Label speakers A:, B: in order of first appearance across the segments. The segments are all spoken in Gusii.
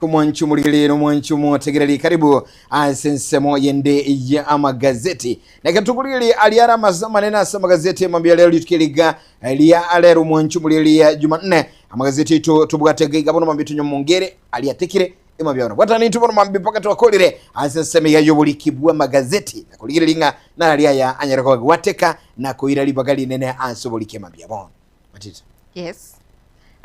A: Omwanchi omorigereria na omwanchi omotegereri, karibu ase ensemo yende ya amagazeti. Neke tokorigereria aria are amasa amanene ase amagazeti mambia rero rituko eriga ria rero omwanchi omorigereria Jumanne. Amagazeti aito tobwate iga iga bono mambia tonyomongere aria atekire emambia bono. Bwatana intwe bono mambia mpaka twakorire ase ensemo iga y'oboriki bw'amagazeti na korigereria ng'a narari aya anyare kogwateka na koira ribaga rinene ase oboriki emambia bono. Matita.
B: Yes.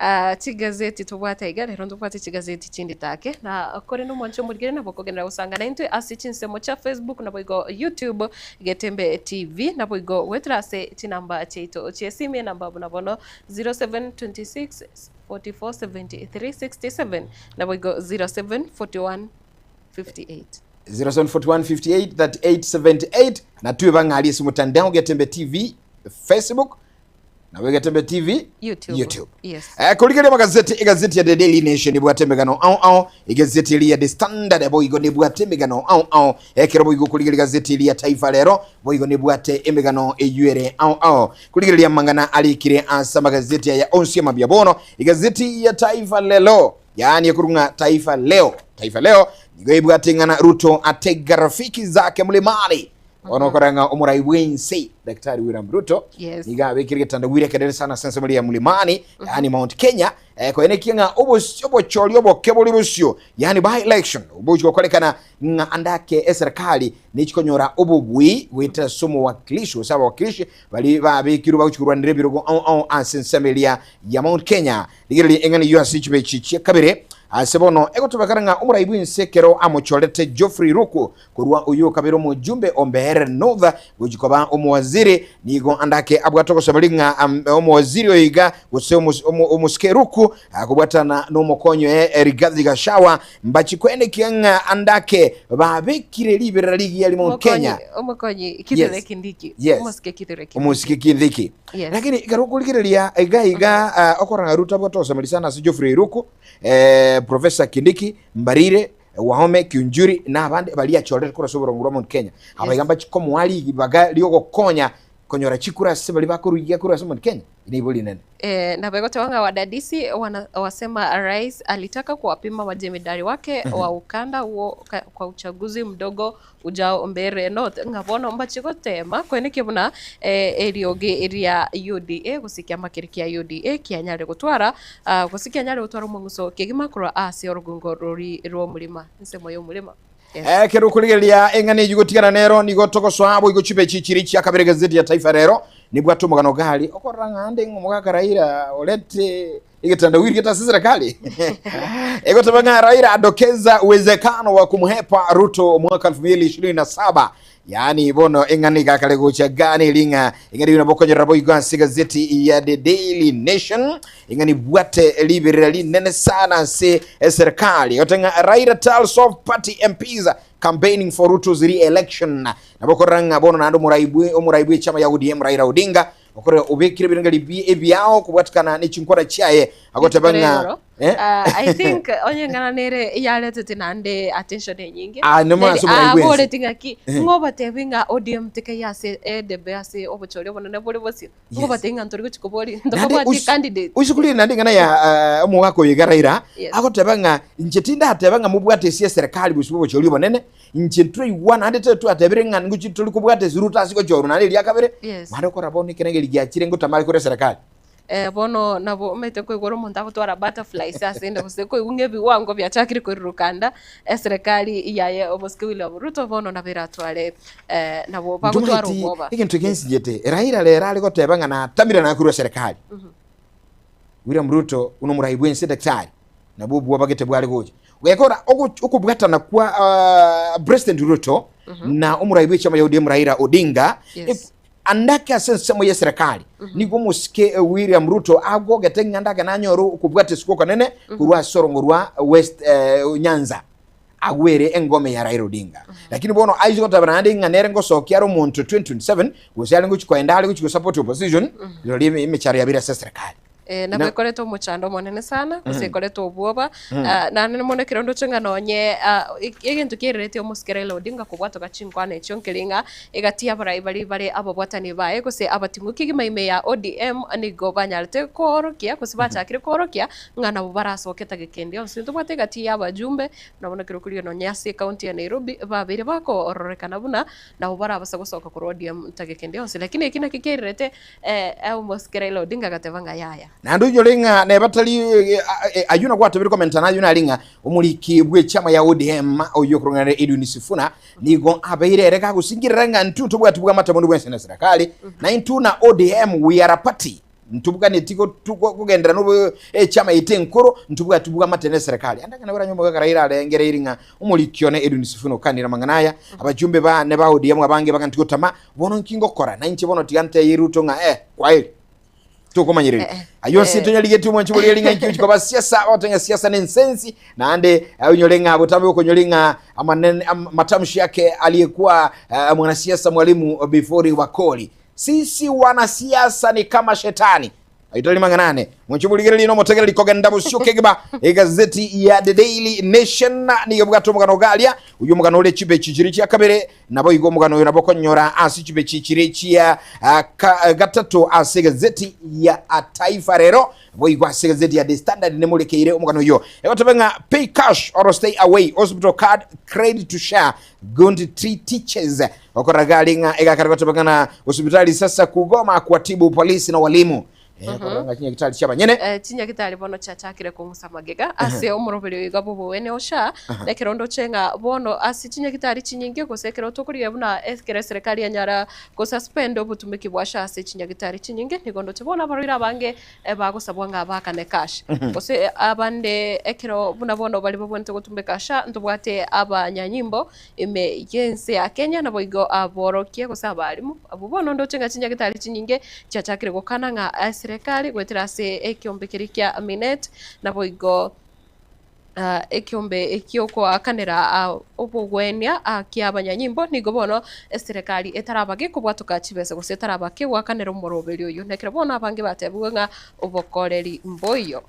B: Ah, chigazeti tobwate iga rero ntobwate chigazeti chinde take na korende omwanche omorigere nabo okogenderera gosanga naintwe ase chinsemo chia Facebook naboigo YouTube Getembe TV naboigo goetera ase chinamba chiaito chi'esimi enamba buna bono 0726 44 73 67 naboigo 0741 58.
A: 0741 58 38 78 na tube bang'arie ase omotandao Getembe TV Facebook Nabo Egetembe TV
B: YouTube.
A: YouTube.
B: Yes.
A: Eh, korigeria amagazeti egazeti ya The Daily Nation ebwate emegano ao ao egazeti eri ya The Standard boigo nebwate emegano ao ao ekero boigo korigeria egazeti eri ya Taifa Lero boigo nebwate emegano eywo ere ao ao korigereria amang'ana arikire ase amagazeti aya onsi amabia bono egazeti ya Taifa Lelo yaani ekorwa ng'a Taifa Leo Taifa Leo nigo ebwate ing'ana Ruto atega rafiki zake mlimani Bono okora ng'a omorai bw'ense Daktari William Ruto
B: Yes.
A: nigo abekire getandawiri ekenene sana ase ensemo ya Mlimani yaani Mount Kenya eh, koenekia ng'a obosio obochori oboke bore bosio yaani by election obochi gokorekana ng'a andake eserikali nechikonyora obobui goetera ase omowakilishi gose abawakilishi bari babekirwe bagochi korwanera ebirogo ao ao ase ensemo eria ya Mount Kenya. Rigereria eng'ana eyio ase chibechi chia kabere ase bono egotobekana ng'a omorai bw'ense ekero amochorete Geoffrey Ruku Korwa oyio okabera omojumbe o Mbeere North gochia koba omowaziri, nigo andake abwate ogosaba ring'a omowaziri oyo iga gose omosike Ruku kobwatana nomokonyi oye Rigathi Gachagua mbachi koenekia ng'a andake babekire riberera rigiya ri Mount Kenya.
B: Omokonyi Kithure Kindiki.
A: Yes.
B: Omosike Kithure Kindiki.
A: Omosike Kindiki.
B: Yes.
A: Lakini ekero okorigereria iga iga okorora ng'a Ruto abwate ogosemeria sana ase Geoffrey Ruku, Professor Kindiki, Mbarire, Wahome, Kiunjuri, na abande baria achorete korwa ase oborongo bwa Mount Kenya. Aba iga mbachi komoa ribaga riogokonya konyora chikura ase baria bakorugia korwa ase Mount Kenya. Nibo rinene.
B: Eh, nabo egoteba ng'a wadadisi wana, wasema rais alitaka kuwapima majemedari wake wa ukanda huo ka, kwa uchaguzi mdogo ujao Mbeere North ng'a bono mbachi gotema koenekia buna eh, eriogi ria UDA gose ekiama keria kia UDA kianyare gotwara ah, gose kianyare gotwara omong'uso kegima korwa ase orogongo rori rw'omorima, ensemo y'omorima. Yes.
A: Ekero okorigereria eng'ana eyio gotigana nero nigo togosoa boigo chibechi chiria chia kabere gazeti ya Taifa Lero nibwate omogano gari okorora ng'a ande ng'a omogaka Raila orete egetandawiri gete ase serikali egoteba ng'a Raila adokeza uwezekano wa kumhepa Ruto mwaka 2027 yaani bono eng'ana igakare gocha gani eri ng'a eng'ana eyio nabo okonyerera boigo ase egazeti ya The Daily Nation eng'ana ibwate riberera rinene sana ase eserikali egoteba ng'a Raila tells of party MPs campaigning for Ruto's re-election nabo okorora ng'a bono naende omorai bwe omorai bw'echama ya ODM Raila Odinga Okore obekire ebirengeri bi ebiao kobwatikana ne chinkwana chiaye, agoteba
B: Rituko
A: ng'a
B: rigoro.
A: eh?
B: Ah, I think onye ng'ana nere yaretete naende attention enyinge.
A: Ah, nemo ase oborai bwensi.
B: Aboreti ng'aki
A: Eh.
B: ng'obatebi ng'a ODM tikeiyo ase edebe ase obochori obonene bore bosio.
A: Yes.
B: Ng'obatebi ng'a ntori gochi kobori
A: Naende
B: ntokobwati
A: us-
B: candidate.
A: Oise naende ing'ana ya eh, omogaka oyo iga Raila
B: Yes.
A: agoteba ng'a inche tindateba ng'a mobwate ase eserekari bosio bwa obochori obonene Inche ntoigwa naende tari twatebire ng'a ngochi tori kobwata esiruta ase gochorwa naende eria kabere,
B: Yes.
A: mara okora bono ekerengeri giachire ngotamare kore eserekari.
B: Eh, bono nabo omanyete koigwa ore omonto agotwara butterflies ase enda gose koigwa ng'a ebiwango biachakire koiruruka nda, eserekari yaye omosike William Ruto bono nabo eratware eh, nabo bagotwara
A: Ntomanyeti
B: obwoba.
A: egento eke nsinyete, Raila rero are goteba ng'a natamire nakorwa eserekari. William Ruto buna omorai bwense daktari, nabwo obwoba gete bware gocha. Gekora okobwatana kwa uh, President Ruto mm -hmm. na omorai bw'echiama ya ODM Raila Odinga
B: yes.
A: andake ase ensemo y'eserekari mm -hmm. nigo omosike eh, William Ruto agogete ng'a andake nanyore okobwata esiko okonene mm -hmm. korwa ase orongo rwa West eh, Nyanza agwere engome ya Raila Odinga mm -hmm. lakini bono aise goteba naende ng'a nere ngosokia are omonto 2027 gose are ngochi koenda are gochi gosupport opposition mm -hmm. rirorio emecharo yabere ase eserekari.
B: Eh, nabo
A: Na-
B: ekoreta omochando omonene sana gose ekoreta obwoba Ah, naende mono ekero ndoche ng'a nonye ah, e- egento kiererete omosike Raila Odinga kobwatoka chinkwana echio nkeri ng'a egati y'abarai baria bare ababwatani baye gose abating'uki kegima ime ya ODM nigo banyarete koorokia gose bachakire koorokia ng'a nabo barasoke tageka ende yonsi. Ntobwate egati y'abajumbe nabo nekero korigia nonye ase ecounty ya Nairobi babeire bakororekana buna nabo barabase gosoka korwa ODM tageka ende yonsi. Lakini eki nakio kiairerete omosike Raila Odinga agateba ng'a yaya.
A: Naende oinyore ng'a neba tari ayio nagwatebire komenta nayio nari ng'a omoriki bw'echama ya ODM oyio okorong'ana Edwin Sifuna nigo abeire ere gagosingirera ng'a intwe ntobwati bw'amate bonde bwensi na serikali na intwe na ODM we are a party ntobwaneti kogenderera nobo echama yaito enkoro ntobwati bw'amate na eserekari. Ande ekero baranywe omogaka Raila arengereiri ng'a omoriki one Edwin Sifuna okanire amang'ana aya, abachumbe bane ba ODM abange baganeti gotama, bono nki ngokora? Na inche bono tiga ntebie Ruto ng'a eh, kwaheri. Tokomanyereria.
B: Eh, eh.
A: Ayio onsi
B: Eh.
A: tonyarigetie omwanchi boria ring'a inki ochi koba siasa, ogote ng'a siasa nensensi, naende onyore ng'a botambe okonyore ng'a amanene am- matamshi yake aliyekuwa eh, mwanasiasa mwalimu Bifori Wakoli. Sisi wanasiasa ni kama shetani. Aitari mang'ana ane. Mwanchi borigereria na omotegereri kogenda bosio kegima egazeti ya The Daily Nation nigo ebwate omogano ogaria oyio omogano ore chibechi chiria chia kabere naboigo omogano oyo nabo okonyora ase chibechi chiria chia ah, ka, gatato ase egazeti ya Taifa Lero boigo ase egazeti ya The Standard nemorekeire omogano oyo egotebe ng'a pay cash or stay away hospital card credit to SHA going to teachers Okoraga ari ng'a egakare goteba ng'a na osibitari sasa kugoma kuwatibu polisi na walimu. Eh, okorora ng'a chinyagitari chi'abanyene.
B: Eh, chinyagitari bono chiachakire kong'usa magega ase omoroberi oiga bw'obogwenia o SHA, na ekero ndoche ng'a bono ase chinyagitari chinyinge gose ekero tokorigia buna ekero eserekari yanyara gosuspend obotumeki bwa SHA ase chinyagitari chinyinge, nigo ndoche bono abarwaire abange eh, bagosabwa ng'a baakane cash. Gose abande ekero buna bono baria babwenerete gotumeka SHA ntobwate abanyanyimbo Ime y'ense ya Kenya naboigo aborokia gose abalimu abwo bono ndoche ng'a chinyagitari chinyinge chiachakire gokana ng'a eserekari goetera ase ekiombe keria kia Minet naboigo ekiombe giokoakanera obogwenia kia abanyanyimbo nigo bono eserekari etaraba gekobwatoka chibesa gose etaraba kegoakanera omoroberi oyio. Nekero bono abange batebigwe ng'a obokoreri mboiyo.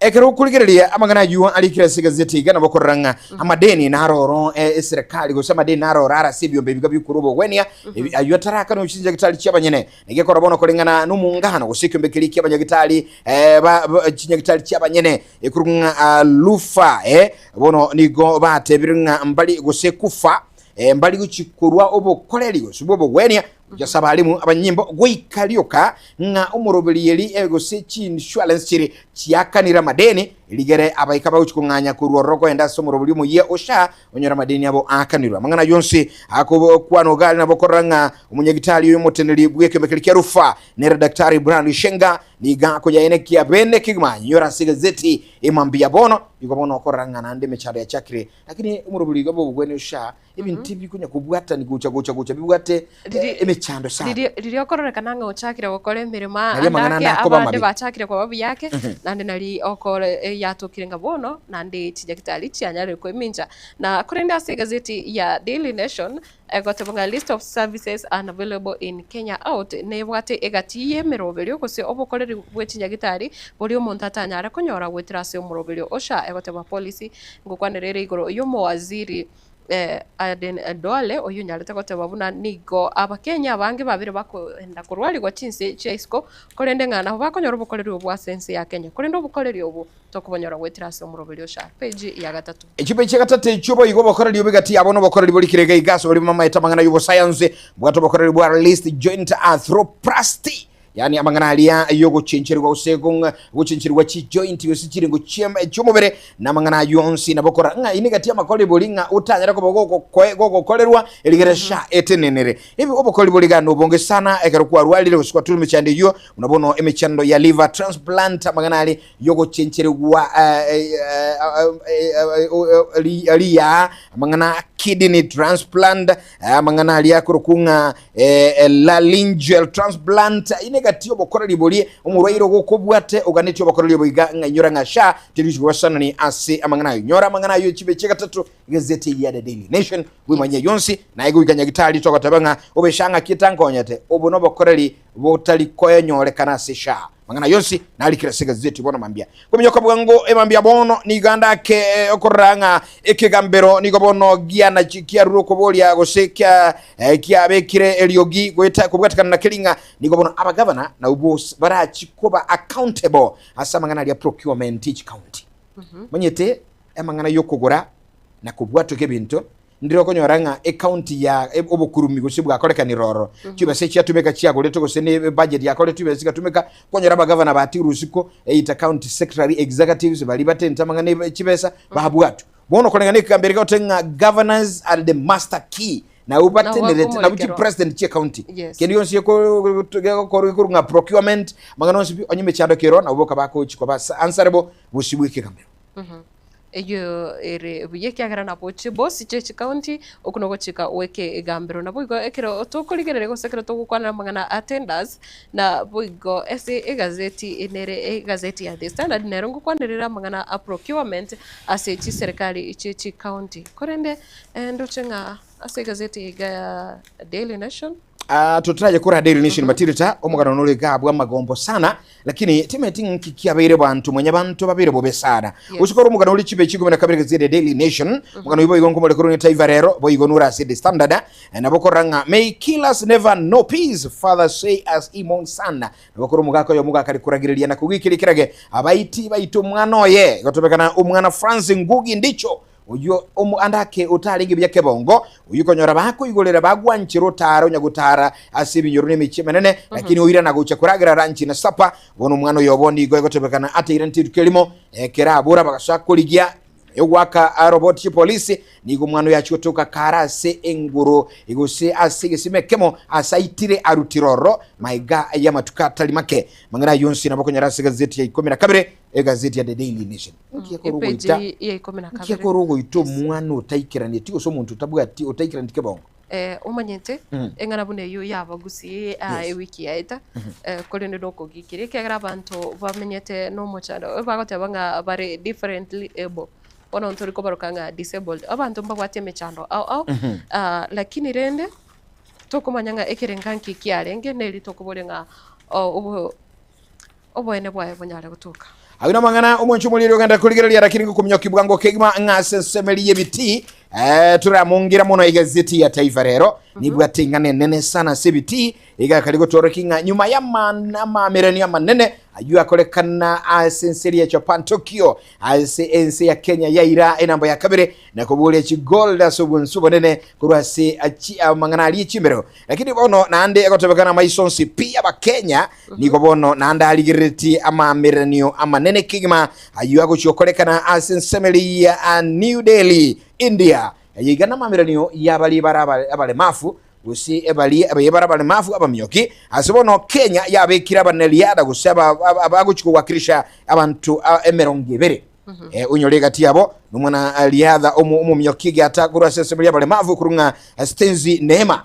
A: Ekero okorigereria amang'ana ayio arikire ase egazeti iga nabo okorora ng'a amadeni naroro eh, eserekari gose amadeni naroro are ase ebiombe ebiga bikorwa obogwenia ebi- ayio atarakanwe chinyagitari chi'abanyene. Negekora bono koreng'ana nomongano gose ekiombe keria ki'abanyagitari eh, ba, ba, chinyagitari chi'abanyene ekorwa ng'a ah, lufa eh, bono nigo batebire ng'a mbari gose kufa eh, mbari gochi korwa obokoreri gose bw'obogwenia Gochia abalimu abanyimbo goika rioka ng'a omoroberi eri gose chiinsurance chiri chiakanire amadeni, rigere abaika bagochia kong'anya korwa ororo kogenda ase omoroberi omoyia o SHA onyore amadeni abo aakanirwe. Amang'ana ayio onsi akokwanwa iga are nabo korora ng'a omonyagitari oyo omoteneneri bw'ekeombe keria kia Rufaa nere Daktari Brian Lishenga nigo akoyaenekia bene kegima nyora ase egazeti emambia bono igo bono okorora ng'a naende emechando yachakire lakini omoroberi iga bw'obogwenia o SHA Ebinto ebi bikonya kobwatani gocha gocha gocha bibwate
B: Riri-
A: emechando sana.
B: Riria riria okororekana ng'a ochakire gokora emeremo
A: Nari amang'ana
B: ande
A: ande
B: ake
A: akoba
B: abande
A: amabe.
B: bachakire koba buya ake, naende nari okore yatokire ng'a bono naende chinyagitari chianyarire koemincha. Na korende ase egazeti ya Daily Nation, egoteba ng'a list of services unavailable in Kenya out, nebwate egati y'emeroberio gose obokoreri bwe chinyagitari boria omonto atanyare konyora goetera ase omoroberio o SHA, egoteba policy ngokwanera ere igoro y'omowaziri Aden Duale oyio onyarete goteba buna nigo Abakenya abange babere bakoenda korwarigwa chinse chia isiko korende ng'a nabo bakonyora obokoreri obwo ase ense ya Kenya korende obokoreri obwo tokobonyora goetera ase omoroberi o SHA. Page ya gatato.
A: Echipeji chia gatato echio boigo obokoreri obo egati yabo nobokoreri borikire iga iga ase baria bamaete amang'ana y'obosayansi bwate obokoreri bwa wrist joint arthroplasty Yaani amang'ana aria y'ogochencherigwa gose gochencherigwa chijoint gose chirengo chi'omobere, na amang'ana ayio onsi nabo okora ng'a inwe gati y'amakori bori ng'a otanyare koba gogokorerwa erigere sha etenenere. Ebi obokori bori iga nobonge sana ekero kwarwarire gose kwatura emechando eyio, buna bono emechando ya liver transplant, amang'ana aria y'ogochencherigwa riyaa, amang'ana kidney transplant, amang'ana aria akorokwa ng'a laryngeal transplant ine gati obokoreri borie omorwaire ogokobwate oganetie obokoreri obo iga ng'a inyora ng'a sha teri gosanani ase amang'ana ayo nyora amang'ana ayo chibe chia gatato gazeti ya The Daily Nation bwimanyie yonsi naye goika nyagitari togoteba ng'a obe sha ng'aki etankonyete obo nobokoreri botari koenyorekana ase sha. Mang'ana yonsi narikire ase egazeti bono mambia. Kominyoka bwango emambia bono nigo andake okorora ng'a ekegambero nigo bono giana kiarure okoboria gose kia kiabekire eriogi goeta kobwatekana na keri ng'a nigo bono abagavana nabwo barachi koba accountable ase amang'ana aria procurement each county. Manyete amang'ana yokogora na kobwatoka ebinto Ndire okonyora ng'a ecounty ya obokurumi gose bwakorekanire ororo, chibesa echi chiatumeka chiagoretwe gose ne ebudget yakoretwe chibesa chigatumeka, kwanyora abagavana batigirwe isiko, either county secretary executives baria batente amang'ana e chibesa babwatwa. Bono koreng'ana ekegambero egegote ng'a governors are the master key, nabwo
B: Nabo
A: batenerete nabwo
B: bakomorekerwa.
A: chipresident chie county.
B: Yes.
A: Kende gionsi geko gegokorwa gekorwa ng'a procurement, amang'ana onsi pi onye emechando ekero nabwo boka bagochi koba answerable bosio bwa ekegambero.
B: Eyio ere buya ekiagera nabo chibosi chie chikaunti okwo nogochika gw'ekegambero. Naboigo ekero tokorigereria gose ekero togokwanera amang'ana a tenders, naboigo ase egazeti nere egazeti ya The Standard nero ngokwanerera amang'ana a procurement ase chiserikali chie chikaunti. Korende ndoche ng'a ase egazeti iga ya Daily Nation.
A: Ah, totaraye kora Daily Nation Matilda omogano nore iga bw'amagombo sana lakini timeti ng'ki kiabeire bantu mwenye banto babere bobe sana
B: Yes.
A: Gose kore omogano ore chibe chikumi na kabere gazeti ya Daily Nation omogano oyo boigo nkomore korwa ne Taifa Lero boigo nore ase The Standard eh, nabo korora ng'a may killers never know peace father say as he mourns son nabo kore omogaka oyo omogaka ari koragereria na kogikeria kerage abaiti baito omwana oye gotobekana omwana Francis Ngugi Ndicho Oyio omoanda ake otarenge buya kebongo, oyio konyora bakoigorera bagwanchera otara onya gotara ase ebinyoro na emechie emenene, lakini oirana gocha koragera ranchi na sapa. Bono omwana oyo obo nigo egotebekana atairanete rituko erimo, ekero abora bagasoa korigia nyuma yogoaka roboti chipolisi, nigo omwana oyo achia gotoka kare ase engoro gose ase egesima ekemo ase aitire arutire ororo maiga y'amatuko atari make. Amang'ana ayio onsi nabo okonyora ase egazeti ya ikomi na kabere, egazeti ya The Daily Nation. Nki ekero
B: Epeji
A: ogoita
B: ya ikomi na
A: nki
B: kabere.
A: ekero ogoita
B: Yes.
A: omwana otaikeranieti gose omonto otabwati otaikeraneti kebongo?
B: Eh, omanyete
A: Mm.
B: eng'ana buna eyio yabagusie ah,
A: Yes.
B: ewiki yaeta eh, korende nokogikiria ekiagera abanto bamenyete nomochando bagoteba ng'a bare differently able bono ntori kobaroka ng'a disabled abanto mbabwate emechando ao ao ah, lakini rende tokomanya ng'a ekerenga nki kiarenge neri tokoboria ng'a oh, obo oboene bwaye bonyare gotoka.
A: Ayio namang'ana omwancho omoriri ogenda korigereria lakini ngokominyokia bwango kegima ng'a ase ensemeri y'ebitii eh, toramongira mono egazeti ya Taifa Lero nibwate ing'ana enene sana ase ebitii egakari gotorokia ng'a nyuma y'amaamererania amanene ayio akorekana ase enseri ya Japan Tokyo ase ense ya Kenya yaira enamba ya kabere na koboria chigold ase obonsu obonene korwa ase amang'ana aria echimero. Lakini bono naende egotebekana amaiso onsi pi Abakenya nigo bono naende arigereretie amaamereranio amanene kegima ayio agochia gokorekana ase ensemeri ya New Delhi, India. Aya iga namaamereranio y'abaria bare abaremafu gose baria bare abaremafu abamioki. Ase bono Kenya yabekire abaneriada gose abagochia kowakilisha abanto emerongo ebere. Onyore egati yabo nomwana riadha omomioki egiata korwa ase ensemo y'abaremafu korwa ng'a Stenzi Neema.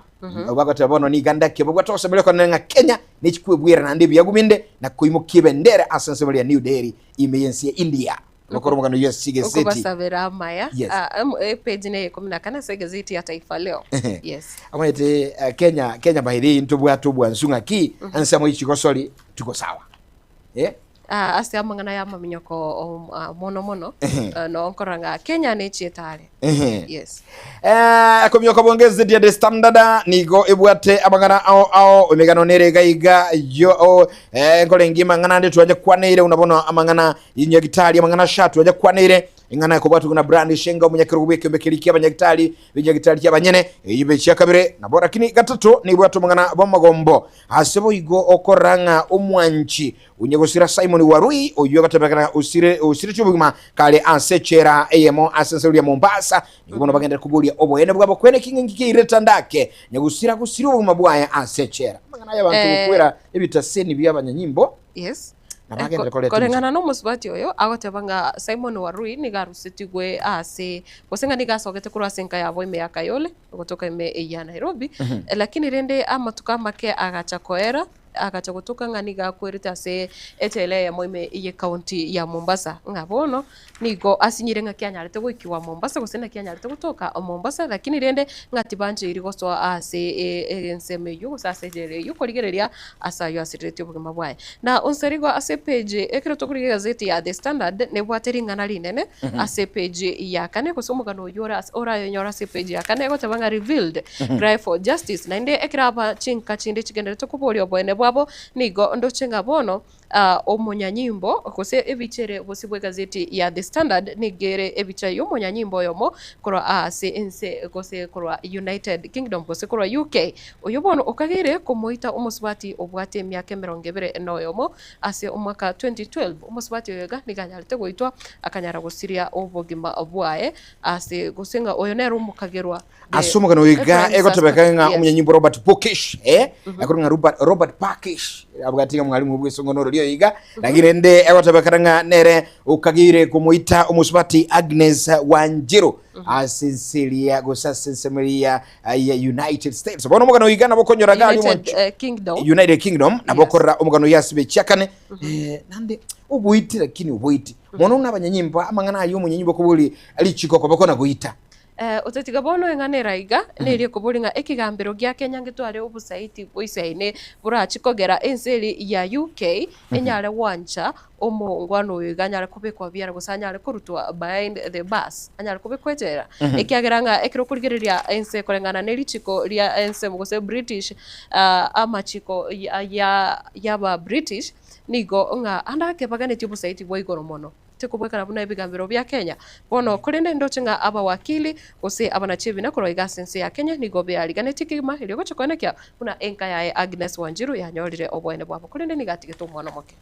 A: Bagoteba bono niga ndake babwate ogosemeria okonene ng'a Kenya nechikwebwera naende ebiagu binde na koimokia ebendera ase ensemo ya New Delhi ime y'ense ya India. Bakora omogano oyio ase egazeti.
B: Okobasabera amaya.
A: Yes.
B: Ah, epage neye ikomi na kane ase egazeti ya Taifa Leo. Yes.
A: Omanyete Kenya, Kenya by the way ntobwate obwansu ng'aki ensemo ye chigosori tuko sawa. Eh?
B: Ah, ase amang'ana y'amaminyoko om- ah, mono mono eh, no nkorora ng'a Kenya nechiete are.
A: Ehe.
B: Yes.
A: Eh, komioka bwange ezedi ya The Standard nigo ebwate amang'ana ao ao emegano nere iga iga yo o, eh, nkorenge amang'ana ande twanje kwaneire buna bono amang'ana y'inyagitari amang'ana sha twanje kwaneire ing'ana ekobwatwa na Brian Shenga omonyakerogo bw'ekeombe keria kia abanyagitari b'enyagitari ki'abanyene eyio bechia kabere nabo lakini gatato nibwate omong'ana bw'amagombo ase boigo okorora ng'a omwanchi Onye gosira Simon Warui, oyio agatebekana osire osiretie obogima kare ase echela eyemo ase ense ya Mombasa, nigo bono bagenderera koboria oboene bwabo kwene ki ng'enki keireta ndake nyagosira gosiria obogima bwaye ase echela. Amang'ana aya abanto gokwera ebitaseni bi'abanyanyimbo
B: Yes.
A: na bagenderera koreta
B: Koreng'ana nomosubati oyo agoteba ng'a Simon Warui nigo arusetigwe ase gose ng'a nigo asogete korwa ase enka yabo ime ya Kayole gotoka ime ya Nairobi, lakini rende amatuko amake agacha koera. Agacha gotoka ng'a nigo akwerete ase echela eyemo ime y'ecounty ya Mombasa, ng'a bono nigo asinyire ng'aki anyarete goikigwa Mombasa gose naki anyarete gotoka Mombasa, lakini rende ng'a tibancheiri gosoa ase ensemo eyio gose ase ejela eyio korigereria ase ayio asireretie obogima bwaye. Na onsi rigo ase epage ekero tokorigia egazeti ya The Standard nebwate ring'ana rinene ase epage ya kane gose omogano oyio ore ase orayonyore ase epage ya kane egoteba ng'a revealed cry for justice naende ekero aba chinka chinde chigenderete koboria oboene bwabo nigo ndoche ng'a bono Omonyanyimbo, gose ebicha ere bosio bw'egazeti ya The Standard nigo ere ebicha y'omonyanyimbo oyomo korwa ase ense gose korwa United Kingdom gose korwa UK, oyio bono okageire komoita omosubati obwate emiaka emerongo ebere na oyomo ase omwaka 2012. Omosubati oyo iga nigo anyarete goitwa akanyara gosiria obogima bwaye ase gose ng'a oyo nere omokagerwa
A: Ase omogano oyo iga egotebeka ng'a omonyanyimbo Robert Pukish, eh, akorwa ng'a Robert, Robert Pukish, abwate ng'a mwalimu bw'esongono orori oyo iga, lakini rende egotebekana ng'a nere okageire komoita omosubati Agnes Wanjiru ase ense eria gose ase ensemo eria ya United States. Bono omogano oyo iga nabo okonyora iga aria
B: United
A: omonch-
B: Kingdom.
A: United Kingdom nabo
B: Yes.
A: okorora omogano oyo ase bechiakane eh, nande oboiti lakini oboiti mono buna abanyanyimbo amang'ana ayio omonyanyimbo okobori richiko koboko na goita
B: Otatiga bono eng'ana ere aiga, neria ekoboria ng'a ekegambero gia Kenya ngetware obosaiti boisaine borache kogera ense eria ya UK enyare gwancha omongwana oyo iga anyare kobekwa biara gose anyare korutwa behind the bars, anyare kobekwa echela. Ekiagera ng'a ekero okorigereria ense koreng'ana ne richiko ria ensemo gose British amachiko ya ya aba British, nigo ng'a ande ake baganetie obosaiti bwa igoro mono. Tikobwekana buna ebigambero bia Kenya. Bono korende ndoche ng'a abawakili gose abanachi ebina korwa iga ase ense ya Kenya nigo beariganetie kegima erio gocha koenekia buna enka yaye Agnes Wanjiru yanyorire oboene bwabo korende nigo atigete omwana omoke.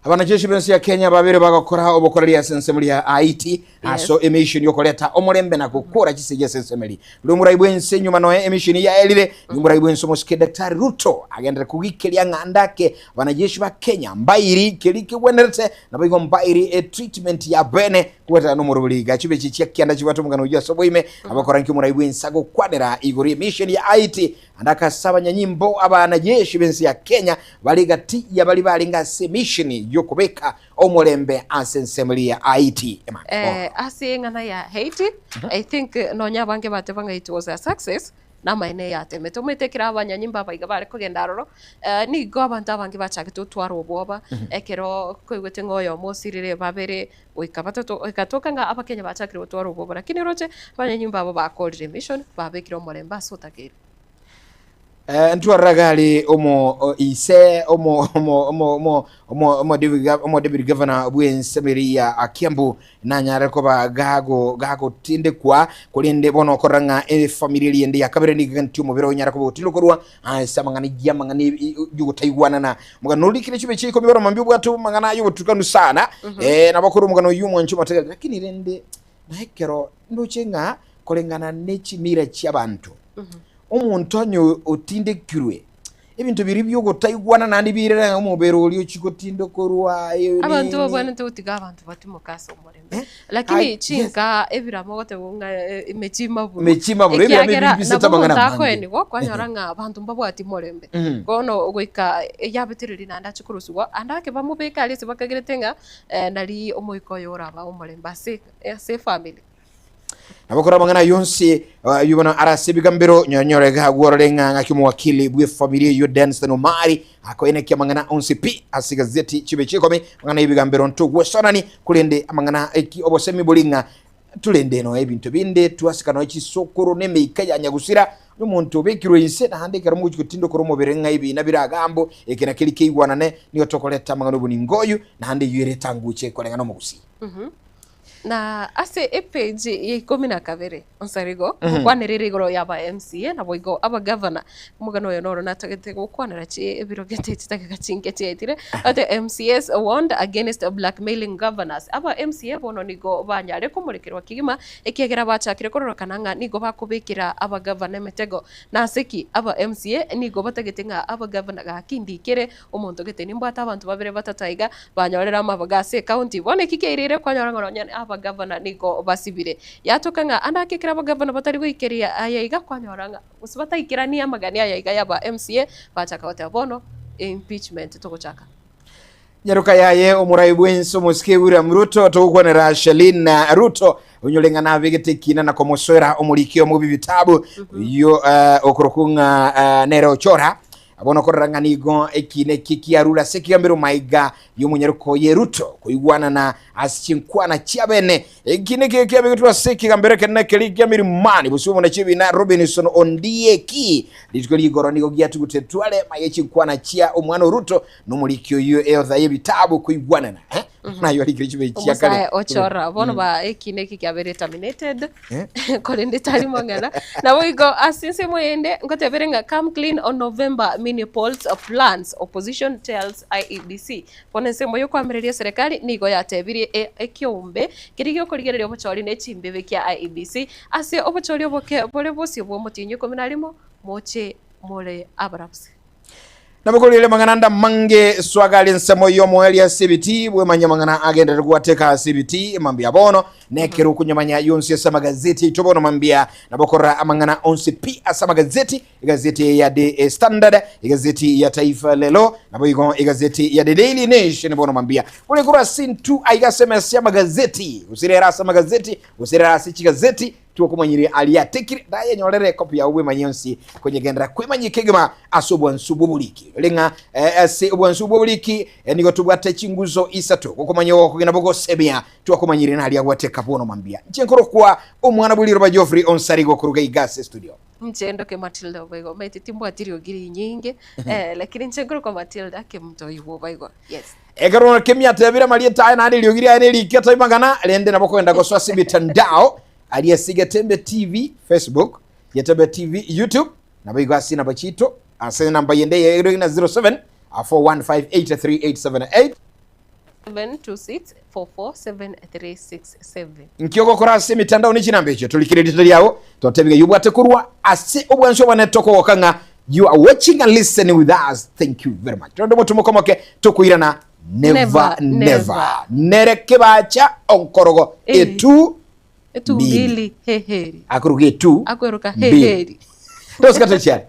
A: Abanajeshi b'ense ya Kenya babere bagokora obokoreri ase ensemo ria Haiti
B: Yes.
A: ase emisheni yokoreta omorembe na gokora chisegi ase ensemo eri. Rire omorai bw'ense nyuma noe emisheni yaerire, nigo omorai bw'ense omosike Daktari Ruto agenderere kogikeria ng'a ndake abanajeshi ba Kenya mbairi keri kegwenerete Naboigo mbairi etreatment ya bene kobwatana nomoroberi iga chibe echi chia kianda chibwate omogano oyio ase oboime abakora nki omorai bwense agokwanera igoro y'emission ya Haiti ande akase abanyanyimbo abanajeshi b'ense ya Kenya bare gati ya bari barenge ase emission y'okobeka omorembe ase ensemo eria ya Haiti. Emma,
B: Eh, ase eng'ana ya Haiti, I think eh, nonya abange bateba ng'a it was a success, Namaene yatemete. Omanyete ekero abanyanyimba abaiga bare kogenda aroro, nigo abanto abange bachagete gotwara obwoba, ekero koigwete ng'a oyomo osirire, babere, goika batato, egatoka ng'a abakenya bachakire gotwara obwoba. Lakini oroche, abanyanyimba abo bakorire emission, babekire omorembe ase otakeire.
A: Ntwarora gari omo ise omo omo omo omo omo omo omo deputy governor bw'ensemo eria ya Kiambu nanyare koba gago gagotindekwa, korende bono okorora ng'a efamiri eria ende ya kabere nigo eganeti omobere onyare koba ogotindokorwa ase amang'ana y'amang'ana y'ogotaigwanana. Omogano orikire chibe chia ikomi baroma mbi obwate amang'ana ay'obotukanu sana, eh, nabo korwa omogano oyio omwanche omotegereri, lakini rende na ekero ndoche ng'a koreng'ana ne chimira chi'abanto, omonto onye otindekirwe Ebinto biria bi'ogotaigwana naende birere omobere oria ochia gotindokorwa
B: Abanto babwenerete gotiga abanto batimoke ase omorembe.
A: Eh?
B: Lakini
A: Ai, yes.
B: chinka ebirama ogoteba ng'a eh, emechie maburu.
A: Emechie maburu, ebirama ebi
B: Ekiagera
A: bibisete
B: nabo
A: amang'ana
B: omonto
A: amange.
B: akoenigwa kwanyora ng'a abanto mbabwati morembe. Bono goika yabetereri naende ache korusigwa, ande ake bamobeke aria ase bakagerete ng'a nari omoika oye oraba omorembe ase ase efamiri.
A: Nabo kore amang'ana ayio onsi ayio bono are ase ebigambero, nyonyore iga agwo orore ng'a ng'aki omowakili bw'efamiri eyio Danstan Omari akoenekia amang'ana onsi pi ase egazeti chibe chikomi, amang'ana y'ebigambero ntogwesonani, korende amang'ana eki obosemi bori ng'a torende nonya ebinto binde twasika nonya chisokoro na emeika ya nyagusira, nomonto obekirwe inse naende ekero mogochia gotindokora omobere ng'a ebiina bire agambo, eke na keria keigwanane, nigo tokoreta amang'ana oboningo oyo, naende eyio ere etanguche koreng'ana omogusii.
B: Na ase epage ya ikomi na kabere, Onsarigo, ngokwanerere igoro ya aba MCA naboigo abagavana. Omogano oyo noro natagete gokwanera chi ebiro gete chidakika chinke chiaetire. Ate MCAs warned against blackmailing governors. Aba MCA bono nigo banyare komorekerwa kegima ekiagera bachakire kororokana ng'a nigo bakobekera abagavana emetego. Nase ki? Aba MCA nigo batagete ng'a abagavana gaki ndikere Omonto gete nimbwate abanto babere batato aiga banyorire amabaga ase ecounty. Bono eki kiairire kwanyora ng'a nonya abagavana nigo basibire. Yatoka ng'a ande ake ekero abagavana batari goikeria aya iga kwanyora ng'a gose bataikeranie amagani aya iga yaba MCA bachaka goteba bono. impeachment togochaka.
A: Nyaroka yaye omorai bwense omosike William Ruto togokwanera Shalin Ruto onyore ng'a nabegete ekina na komosoera omoriki omo b'ebitabu oyio eh, okorokwa ng'a eh, nere ochora bono korora ng'a nigo ekina eki kiarure ase ekegambero maiga y'omonyaroka oye Ruto koigwanana ase chinkwana chiabene Eki nekio ekiabegetwe ase ekegambero ekenene keria kia Milimani, bosio buna chi'ebina Robinson Ondieki. Rituko ri'igoro nigo giatugutetwe are maye chinkwana chia omwana o Ruto na omoriki oyio eotha y'ebitabu koigwanana. Eh? Nayo arikire chibe chia kare.
B: Omosae ochora bono ba eki neki kiabeire terminated korende tari mang'ana naboigo ase ensemo eyende ngotebere ng'a come clean on November mini polls plans opposition tells IEBC Bono ensemo y'okoamereria eserekari nigo yatebirie ekeombe keria gi'okorigereria obochori ne chimbibe kia IEBC ase obochori oboke bore bosio bw'omotienyi ikomi na rimo, moche more abarabusi.
A: Nabokorire amang'ana ande amange swagare ensemo y'omoerio ase ebitii, bwemanye amang'ana agenderere gwateka ase ebitii mambia bono, nekero okonyamanya yonsi ase amagazeti aito bono mambia, nabokorora amang'ana onsi pi ase amagazeti Egazeti ya The Standard, egazeti ya Taifa Lelo, naboigo egazeti ya The Daily Nation bono mambia. Kore korwa ase intwe aiga ase emesa y'amagazeti, gose rero ase amagazeti, gose rero ase chigazeti, twakomanyire aria atekire, ndayenyorere ekopi yao bwemanye onsi konyegendera kwemanyia kegima ase obwansu bw'oboriki. Rore ng'a eh, ase obwansu bw'oboriki eh, nigo tobwate chinguzo isato, gokomanya ogokogenda bogosemia, twakomanyire naria gwateka bono mambia. Inche nkorokwa omwana bw'eriroba Geoffrey Onsari gokoruga iga ase studio.
B: Inche ndoke Matilda Obaigo, omanyete timbwati riogi rinyinge, eh, lakini inche nkorokwa Matilda Kemunto Oigwa Obaigo, yes.
A: Ekero Kemi atebire amarieta aye naende eriogi riaye nerike taimang'ana, rende nabo okogenda gosoa ase emitandao aria ase Getembe TV Facebook, Getembe TV YouTube, nabo igo ase enamba chiaito ase enamba yende ere na 07 4158378.
B: 726447367.
A: Nki ogokora ase emitandao ne chinamba echio? Torikire erieta riao, totebi ng'a yobwate korwa ase obwansu obonene tokogoka ng'a you are watching and listening with us. Thank you very much. Tonde omotumo komoke tokoirana never
B: Never,
A: never.
B: never.
A: Nere kebacha onkorogo
B: Eh.
A: etu
B: Etu
A: mbili.
B: mbili heheri.
A: Akoruga etu
B: Akweruka
A: mbili.
B: heheri.
A: Tosika tochiare.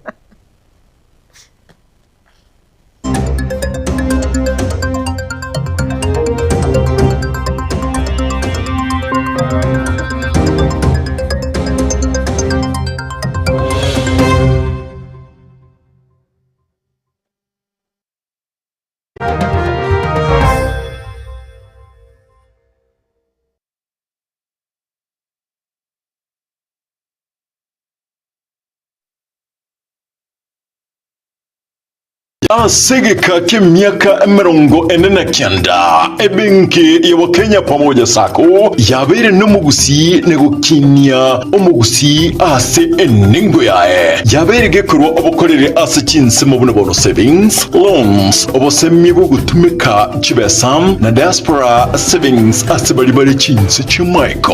C: Ase egeka ki'emiaka 49, ebenki ya Wakenya Pamoja Sacco yabeire nomogusii na gokinia omogusii ase enengo yaye. Yabeire gekorwa obokoreri ase chinsemo buna bono savings, loans, obosemia bw'ogotumeka chibesa na diaspora savings ase baria bare chinse chi'amaiko.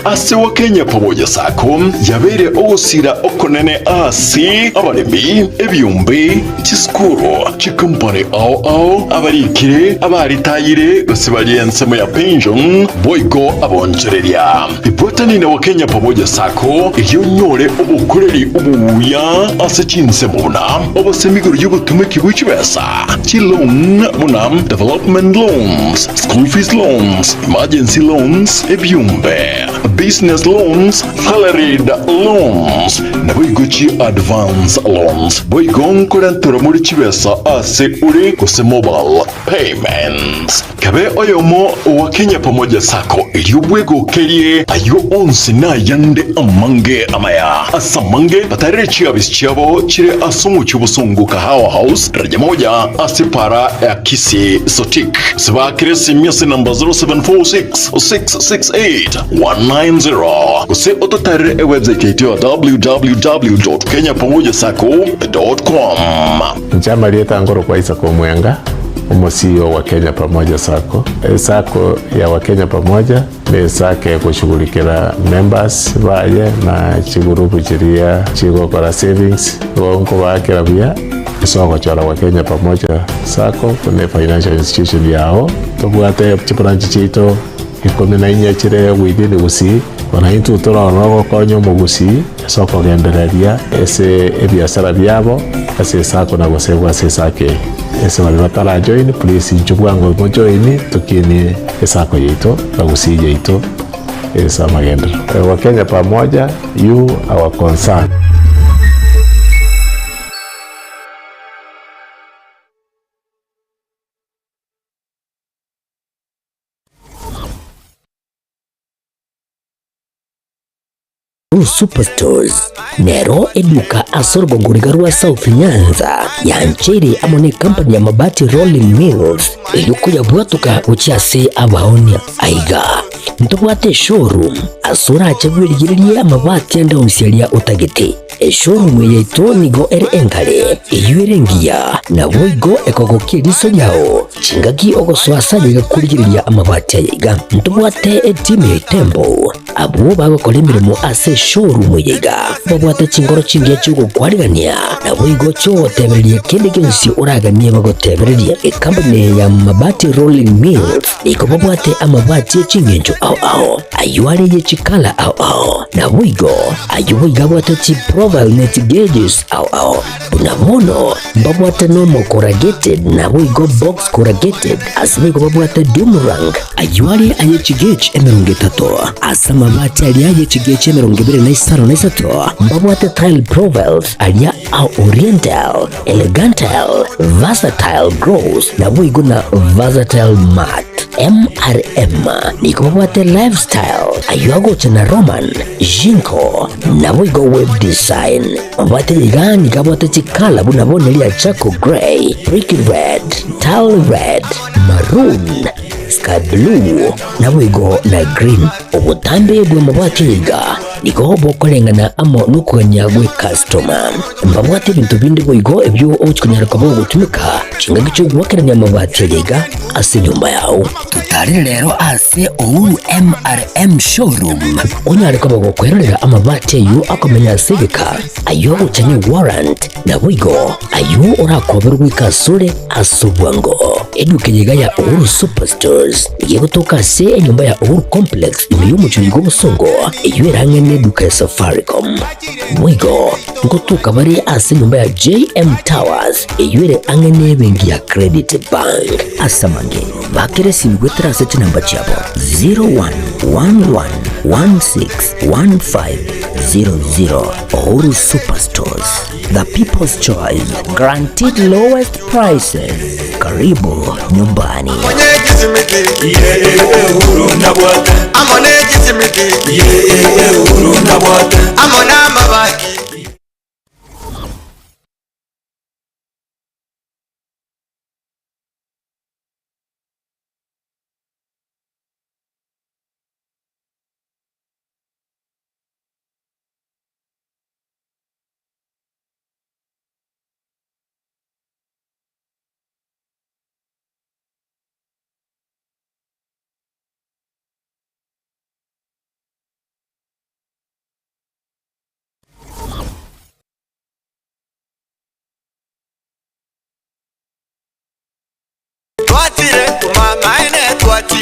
C: Ase Wakenya Pamoja Sacco yabeire ogosira okonene ase abaremi, ebiombe, chisukuru, chikompani ao ao, abarikire, abaritayire gose baria ensemo ya pension, boigo abonchoreria. Ibwatani na Wakenya Pamoja Sacco erio onyore obokoreri obuya ase chinsemo buna obosemi igoro y'obotumeki bwe chibesa, chiloan buna development loans, school fees loans, emergency loans, ebiombe, business loans, salaried loans, naboigo chi advance loans. Boigo nkorenterwa more chibesa ase ore gose mobile payments. Kabe oyomo owa Kenya Pamoja Sacco erio bwegokerie ayio onsi na ayande amange amaya. Ase amange batarere chiabisi chiabo chire ase omochie obosongo Kahawa House, daraja moja ase para ya Kisii Sotik. Gose baakere esimi ase namba 0746 668 190 gose ototarere ewebsite yaito ya www.kenyapamojasacco.com.
D: Inche amarieta nkorokwa Isaac Omwenga, omo CEO wa Kenya Pamoja Sacco. Esacco ya Wakenya Pamoja ne esacco egoshughulikera members baye na chigurupu chiria chigokora savings, igo nkobaakera buya ase ogochora Wakenya Pamoja Sacco buna efinancial institution yao. Tobwate chibranch chiaito ikomi na inye chire within Gusii, bono intwe torore ogokonya omogusii ase okogendereria ase ebiasara biabo ase esacco na gosegwa ase esacco eye. Ase baria batarajoin please inchuo bwango mojoini tokinie esacco yaito na gusii yaito ase amagenderero. Wakenya pamoja, you our concern.
E: Blue Superstores nero eduka ase orogongo riga rwa South Nyanza yancheire amo ne company ya Mabati Rolling Mills erio koyabwatoka gochia ase abaonia. Aiga ntobwate eshowroom ase orache bwerigererie amabati ande onsi aria otagete. Eshowroom eye yaito nigo ere enkare, eyio ere engiya, naboigo ekogokia eriso riao. Chingaki ogosoa ase ayaiga korigereria amabati ayaiga, ntobwate etimu ya Itembo. Abwo bagokora emeremo ase eshowroom eye iga babwate chinkoro chingiya chi'ogokwarigania, naboigo chi'ogotebereria kende gionsi oraganie bagotebererie. Ekampuni eye ya Mabati Rolling Mills nigo babwate amabati e ching'encho ao ao, ayio are ye chikala ao ao, naboigo ayio boigo abwate chiprofile ne chigauges ao ao. Buna bono mbabwate normal corrugated naboigo box corrugated, ase boigo babwate doom rank, ayio are aye chigauge 30, ase amabati aria aye chigauge 23, mbabwate tile profiles aria a oriental, elegantal, versatile gloss naboigo na versatile matte. MRM nigo babwate lifestyle, ayio agocha na Roman, Jinko, naboigo web design. Mabwate iga nigo abwate chikala buna bono eria charcoal grey, brick red, tile red, maroon, sky blue, naboigo na green. Obotambe bw'amabwate iga nigo bokoreng'ana amo nokogania gw'ekastoma. Mbabwate ebinto binde boigo ebio ogochi konyara koba ogotumeka chingaki chi'ogoakerania amabati aya iga ase enyomba yao. Totarire rero ase Uhuru MRM Showroom onyare koba gokwerorera amabati ayio akomenya ase egeka, ayio agocha ne warrant, naboigo ayio orakoberwe goika asore ase obwango. Eduka eye iga ya Uhuru Superstores nigo egotoka ase enyomba ya Uhuru Complex ime y'omochie oiga obosongo, eyio ere ang'e neduka ya Safaricom. Boigo ngotoka bare ase enyomba ya JM Towers eyio ere ang'e nebenki ya Credit Bank. Ase amange, bakera esimi goetera ase chinamba chiabo 0111161500. Uhuru Superstores, the people's choice, guaranteed lowest prices. Karibu nyumbani.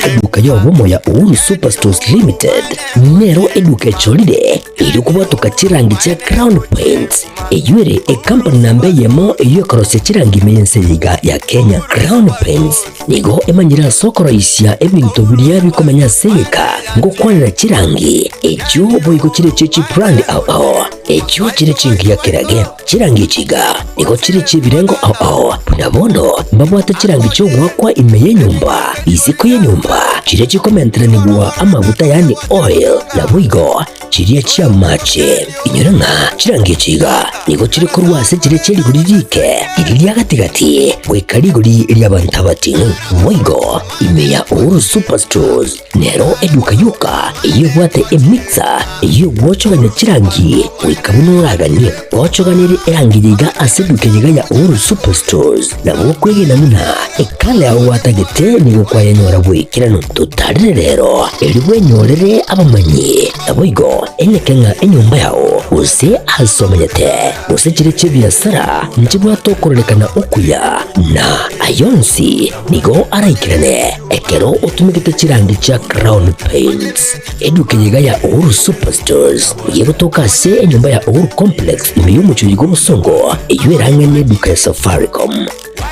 E: Eduka y'obomo ya Uhuru Superstores Limited nero eduka echorire erio kobwatoka chirangi chia Crown Paints eyio ere ecompany namba eyemo eyio ekorosia chirangi ime y'ense eye iga ya Kenya. Crown Paints nigo emanyire ase okoroisia ebinto biria bikomenya ase egeka ngokwanera chirangi echio boigo chire chie chibrand ao ao echio chire chingiya kerage. Chirangi echi iga nigo chire chi'ebirengo ao ao, buna bono mbabwate chirangi chi'ogoakwa ime y'enyomba, isiko y'enyomba, chiria chikomenteranigwa amaguta yaani oil, naboigo chiria chi'amache. Inyora ng'a chirangi echi iga nigo chire korwa ase chiria chie rigori riike, riria ria gati-gati, goika rigori ri'abanto abating'u. Boigo ime ya Uhuru Superstores Nero eduka yoka eyio ebwate emixer eyio egwochogania chirangi goika buna oraganie. Gochoganerie erangi eye iga ase eduka eye iga ya Uhuru Superstores nabo okwegena buna ekala yao gwatagete nigo kwayenyora bw'ekeranu. Totarire rero erio bwenyorere abamanyi naboigo enyeke ng'a enyomba yao gose ase omenyete gose chire chi'ebiasara nchibwate okororekana okuya na ayonsi Nigo araikerane ekero otumegete chirangi chia Crown Paints. Eduka eye iga ya Uhuru Superstores nigo egotoka ase enyomba ya Uhuru Complex ime y'omochie oyo bw'obosongo eyio ere ang'e n'eduka ya Safaricom.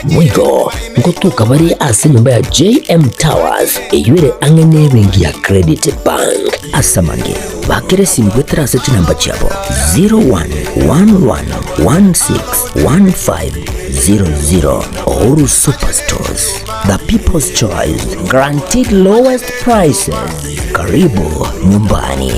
E: Boigo ngotoka bare ase enyomba ya JM Towers eyio ere ang'e nebenki ya Credit Bank. Ase amange, bakera esimu goetera ase chinamba chiabo 0111161500. Uhuru Superstores, the people's choice, guaranteed lowest prices. Karibu nyumbani.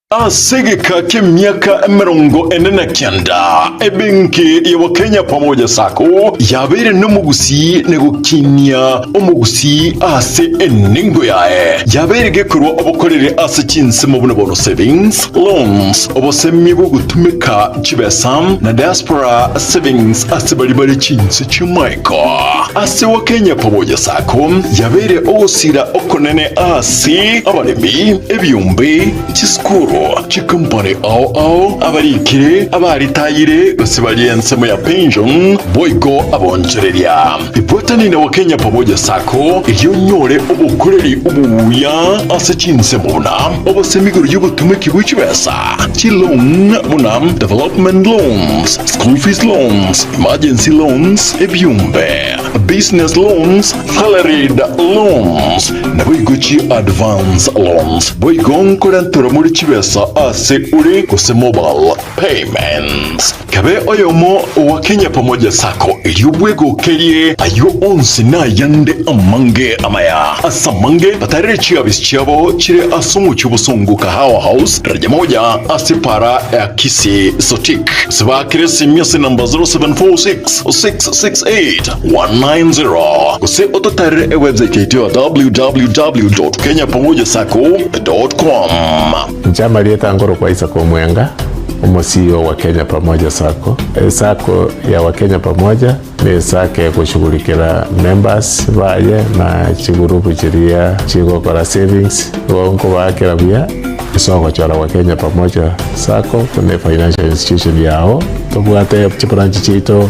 C: Ase egeka ki'emiaka 49, ebenki ya Wakenya Pamoja Sacco yabeire nomogusii na gokinia omogusii ase enengo yaye. Yabeire gekorwa obokoreri ase chinsemo buna bono savings, loans, obosemi bw'ogotumeka chibesa, na diaspora savings ase baria bare chinse chi'amaiko. Ase Wakenya Pamoja Sacco yabeire ogosira okonene ase abaremi, ebiombe, Chisukuru, chikompani ao ao, abarikire, abaritayire, gose baria ensemo ya pension, boigo abonchoreria. Ibwatani na Wakenya Pamoja Sacco erio onyore obokoreri obuya ase chinsemo buna obosemi igoro y'obotumeki bwe chibesa, chiloan buna development loans, school fees loans, emergency loans, ebiombe, business loans, Salaried loans, naboigo chi advance loans, boigo nkorenterwa more chibesa ase ore gose mobile payments. Kabe oyomo owa Kenya Pamoja Sacco erio bwegokerie ayio onsi na ayande amange amaya. Ase amange batarere chiabisi chiabo chire ase omochie obosongo Kahawa House, daraja moja ase para ya Kisii Sotik. Gose baakere esimi ase namba 0746 668 190 gose ototarere ewebsite yaito ya www.kenyapamojasacco.com.
D: Inche amarieta nkorokwa Isaac Omwenga, omo CEO wa Kenya Pamoja Sacco. Esacco ya Wakenya Pamoja ne esacco egoshughulikera members baye na chigurupu chiria chigokora savings, igo nkobaakera buya ase ogochora Wakenya Pamoja Sacco buna efinancial institution yao. Tobwate chibranch chiaito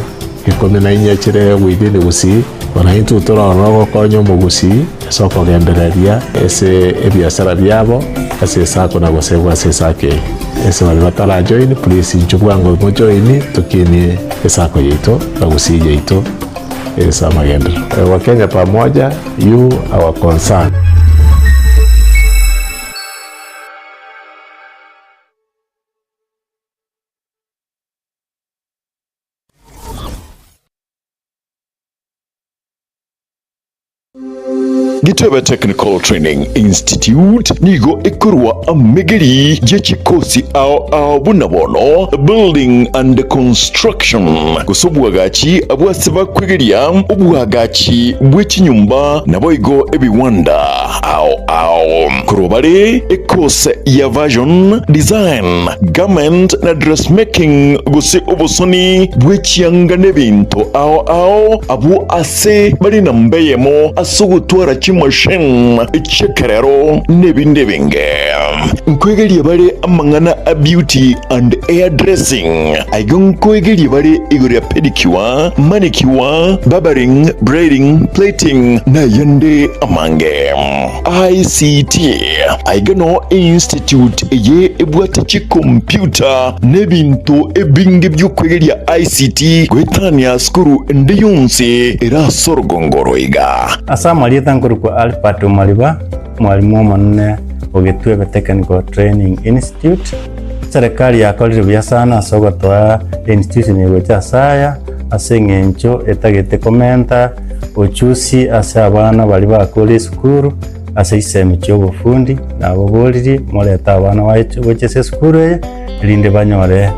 D: 14 chire within Gusii, bono intwe torore ogokonya omogusii ase okogendereria ase ebiasara biabo ase esako na gosegwa ase esako eye. Ase baria batara join please inchuo bwango mo join tokinie esako yaito na Gusii yaito ase amagenderero. Wakenya pamoja, you our concern.
C: Gitebe Technical Training Institute nigo ekorwa amegeri ye chikosi ao ao buna bono Building and Construction gose obwagachi abwase bakwegeria obwagachi bwe chinyomba naboigo ebiwanda ao ao. Korwa bare ekose ya Fashion Design Garment na dressmaking gose obosoni bwe chianga n'ebinto ao ao, abwo ase bare namba eyemo ase ogotwara chimachine chi'ekerero n'ebinde ebinge. Nkoegeria bare amang'ana a beauty and hair dressing, aiga nkoegeria bare igoro ya pedicure, manicure, barbering, braiding, plaiting na ayande amange. ICT, Aiga noo einstitute eye ebwate chikompyuta na ebinto ebinge bi'okwegeria ICT goetania sukuru ende yonsi ere ase orogongo oro iga.
F: Ase amarieta nkorokwa Albert Omariba, omwalimu omonene o Gitwebe Technical Training Institute. Eserekari yakorire buya sana ase ogotoa einstitution eye gocha ase aya, ase eng'encho etagete komenta ochusi ase abana baria bakure esukuru ase chisemi chi'obofundi, nababoririe morete abana baye gochia ase esukuru eye, erinde banyore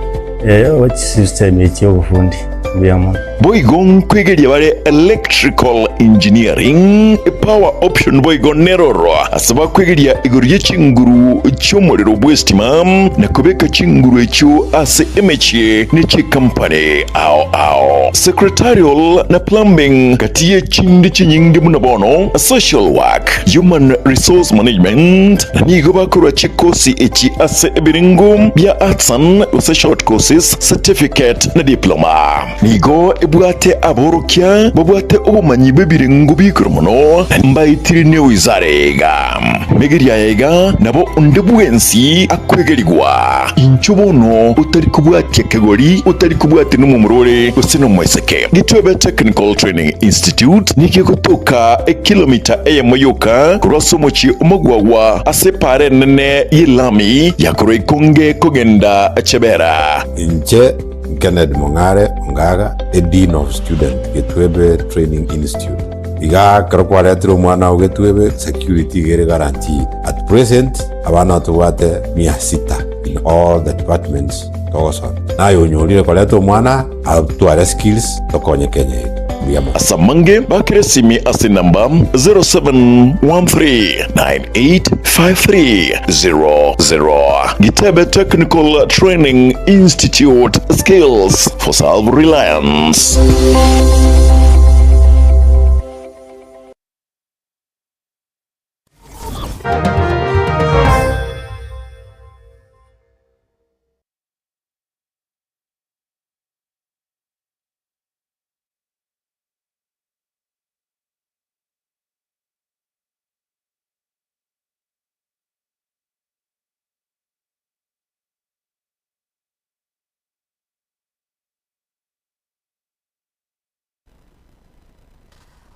F: chisemi echi chi'obofundi. Mbuya mono.
C: Boigo nkwegeria bare electrical engineering, power option boigo neroro ase bakwegeria igoro ye chinguru chi'omorero bw'estima na kobeka chinguru echio ase emechie ne chikampani ao ao. Secretarial na plumbing gati ye chinde chinyinge buna bono social work, human resource management na nigo bakorwa chikosi echi ase ebirengo bia artisan gose short courses, certificate na diploma. Nigo ebwate aborokia babwate obomanyi bwe. bw'ebirengo bi'igoro mono, na mbaetire newizara eye iga. Megeria aya iga nabo onde bwensi akwegerigwa. Inchuo bono otari kobwatia kegori, otari kobwatia nomomura ore gose nomoiseke. Gitwebe Technical Training Institute nigo egotoka ekilomita eyemo yoka korwa ase omochie omogwagwa ase epaara enene y'elami ya korwa Ikonge kogenda Chebera.
G: Inche Kennedy Mong'are Ongaga, a Dean of Student, Getwebe Training Institute. Iga ekero kwaretire omwana oo Getwebe, security iga ere guaranteed. At present, abana tobwate mia sita in all the departments togosomia. Naye onyorire koreta omwana atware skills tokonye Kenya yaito. Mbuya mono.
C: Ase amange bakere esimi ase enamba 0713985300. Gitebe Technical Training Institute, Skills for Self-Reliance.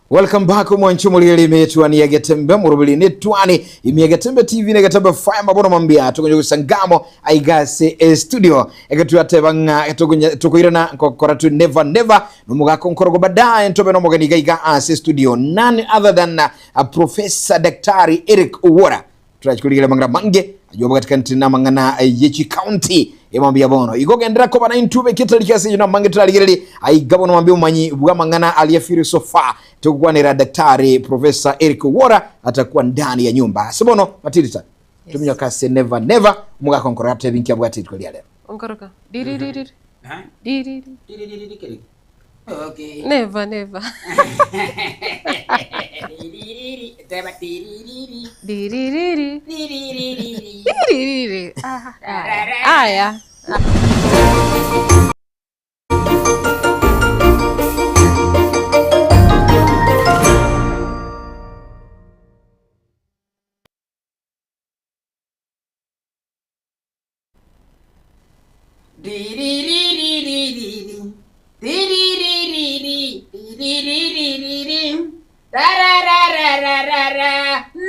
A: Welcome back omwanchi omorigereria ime yetuani ya Getembe moroberi ne twani ime ya Getembe TV na Getembe Fire mabono mambia tukonye gusangamo aiga ase e studio egetwateba ng'a tukoirana nkokora tu never never nomogako nkorogo baadaye ntobe nomogeni iga iga ase studio none other than uh, Professor Daktari Eric Owora Turachikorigera amang'ana mange aywo abagatikani namang'ana ye chikaunti emambia bono. Igo genderera koba naintwe beke etariki ase eyio namange torarigererie aiga bono mambia omomanyi bw'amang'ana aria filosofa togokwanera Daktari Professor Eric Owora atakuwa ndani ya nyumba. Ase bono Matilda yes. Tominyoka ase never never omogaka onkoroka atebi nki abwate rituko ria rero.
B: Onkoroka. Diririri. Diriri.
H: Diriri. Okay.
B: Never, never.
H: Tiririri, teba tiririri.
B: Diririri.
H: Tiririri.
B: Diririri. Ah, aya.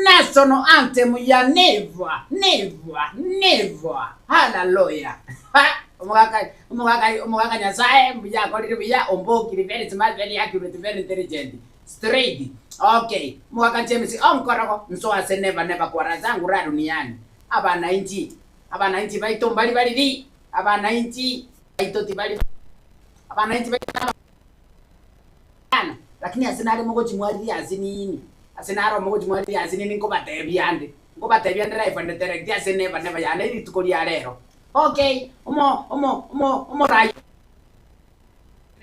H: National anthem ya never never never hallelujah omogaka omogaka omogaka nyasaye mbuya akorire buya ombokire very smart very accurate very intelligent straight okay omogaka James onkorogo nso ase never never kwara zangu ra duniani abananchi Abananchi baito mbari bariri, abananchi baito tibari abananchi baito nabana, lakini ase nare mogochimwariria ase nini, ase naro mogochimwariria ase nini nkobatebia ande, nkobatebia ande live and direct ase never never yane rituko ria rero. Okay, omo omo omo omorai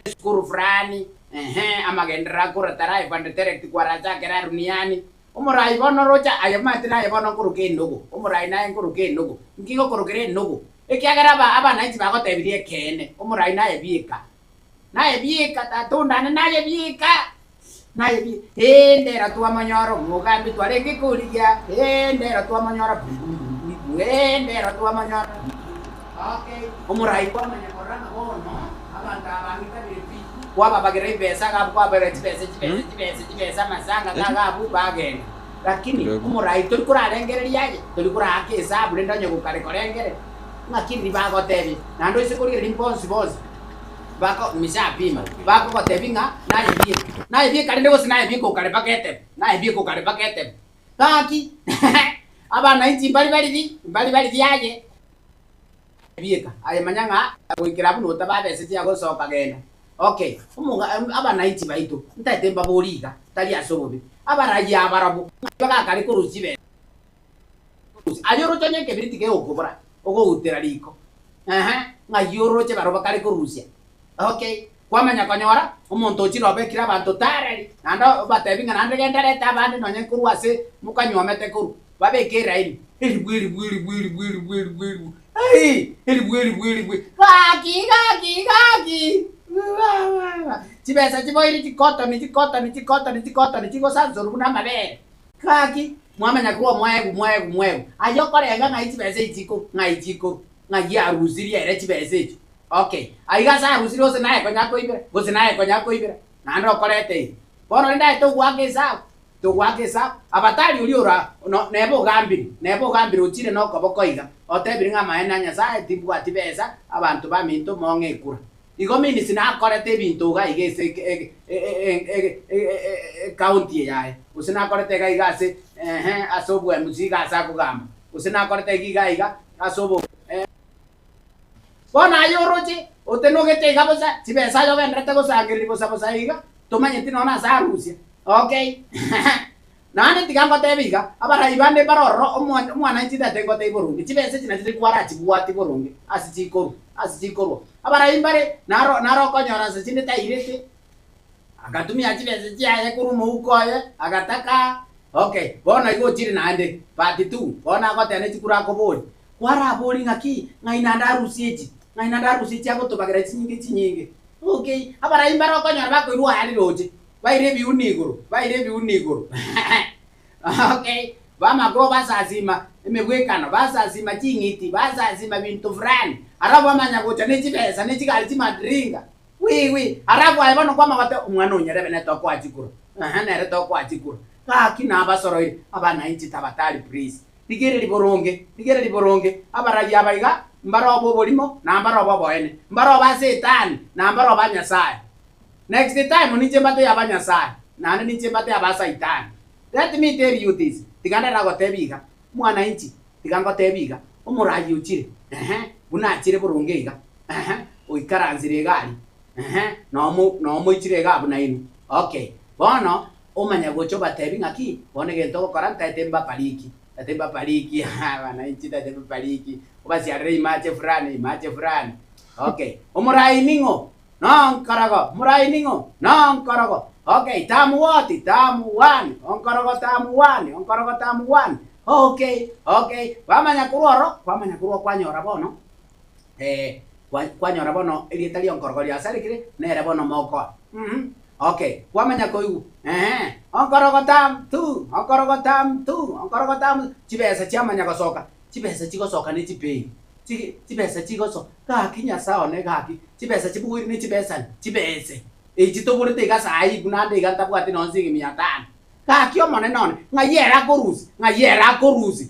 H: esukuru fulani, ehe, amagenderero akoreta live and direct kwarachakera duniani. Omorai bono roche aye omanyete naye bono nkoroka enogo, omorai naye nkoroka enogo, inki ngokorokera enogo? Ekiagera aba abananchi bagotebirie ekeene, omorai naye bieka, naye bieka tata ondane naye bieka, naye bie ee ndero twamonyora omogambi twarenge korigia, ee ndero twamonyora ee ndero twamonyora okay, omorai kwamanya korora ng'a bono abanto aba ng'itabire pi. Kwababagera ebesa iga abwo kwabaera chibesa chibesa chibesa chibesa amasanga iga abwo bagenda. Lakini omorai tori korarengereria aye, tori koraaka esabu rende onye gokare korengere ng'aki riria bagotebia. Naende oise korigereria bonsi bonsi bako mishapima bakogotebia ng'a naye bieka, naye bieka rende gose naye bieka okare mpaka etebe, naye bieka okare mpaka etebe. Gaki abanainchi mbari bariri mbari bariri aye. Bieka, aye manya ng'a goikera abwo notababese chiagosoka genda. Okay, omoga abanainchi baito, ntaete mbaborie iga, tari ase obobe, abarayia abarabwo ng'ai bagakare korusia chibesa korusia aye oroche onye ekebiriti kegokobora ogoutera riko ehe ng'ai oroche barabwo bakare korusia okay, kwamanya konyora omonto ochire obekire abanto tarari naende obatebi ng'a naende genda reta abande nonye nkorwa ase mokanywomete korwa. Babeke eraini, Elibu, elibu, elibu, elibu, elibu, elibu, elibu, ai, elibu, elibu, elibu, gaki, gaki, gaki! Chibesa chiboire chikotoni chikotoni chikotoni chikotoni chigosansorwa buna amabere. Gaki, mwamanya korwa omwegu mwegu mwegu. Aye okorenga ng'ai chibesa echi chikorwa, ng'ai chikorwa, ng'ai arusirie ere chibesa echio. Okay, aiga ase arusirie gose naye konya akoibera, gose naye konya akoibera, naende okoreta eye. Bono rende aye togoaka esabu, togoaka esabu, abatari oria ora no neba ogambire, neba ogambire ochire nokoboko iga, otebire ng'a amaene a Nyasaye timbwati besa, abanto baminto mong'e ekura. Igo means nakorete ebinto iga iga ase ecounty eye yaye, gose nakorete iga iga ase ehe ase obo MC iga ase akogamba, gose nakorete iga iga iga ase obo. Bono aye oroche otenogete iga bosa, chibesa aye ogendererete gosangereria bosa bosa iga, tomanyeti nonya nase arusia. Okay Naende tiga ngotebe iga, abarai bande mbare ororo omwananchi tete ngotebia boronge, chibesa echi nachio kwarachibwati boronge ase chikorwa, ase chikorwa. Abarai mbare naro naro okonyora nse chinde tairete, agatumia chibesa chiaye korwa omouko oye, agataka, okay, bono igo ochire naende part two, bono agoteba ne chikura akoboria, kwarabori ng'aki, ng'ai naende arusie echi, ng'ai naende arusie echi agotobagera chinyinge chinyinge, okay, abarai mbare okonyora bakoirwa aria roche. Baire ebiuni igoro, baire ebiuni igoro. Okay, bamagoro basasima emegwekano, basasima ching'iti, basasima binto fulani, alafu bamanya gocha ne chibesa ne chigari chimadringa, wi wi, alafu aye bono kwama goteba omwana o nyarebe nere tokoa chikura, ehe nere tokoa chikura. Gaki nabasoroire, abanainchi tabatari please, rigereria boronge, rigereria boronge, abarai aba iga, mbarobe oborimo na mbarobe oboene, mbarobe asetani na mbarobe a Nyasaye. Next time ninche mbate aba Nyasaye, naende ninche mbate aba Saitani. Let me tell you this, tiga ndaragotebi iga, mwananchi, tiga ngotebi iga, omoraai ochire, ehe, buna achire boronge iga, ehe, oikaransire iga aria, ehe, nomo nomoichire iga abwo nainwe, okay. Bono, omanye gocha obatebi ng'aki, bono egento ogokora ntaete mbapariki, ntaete mbapariki, wananchi ntaete mbapariki, obasiarere imache fulani, imache fulani, okay. Omoraai ning'o? Nonkorogo, morai ning'o? Nonkorogo. Okay, term what? Term one. Onkorogo term one, onkorogo term one. Okay, okay. Kwamanya korwa oro, kwamanya korwa kwanyora bono eh, kwa- kwanyora bono erieta rionkorogo riasarekire, nere bono mokoa. Mhm. Okay, kwamanya koigwa, ehe, onkorogo term two, onkorogo term two, onkorogo term, chibesa chiamanya gosoka, chibesa chigosoka ne chipei. Chi chibesa chigosoa, gaki Nyasae one gaki, chibesa chibugoire ne chibesani, chibese echi toborete iga saa ii buna ande iga ntabwati nonye siringi mia tano. Gaki Omonene one, ng'ai ere akorusia, ng'ai ere akorusia?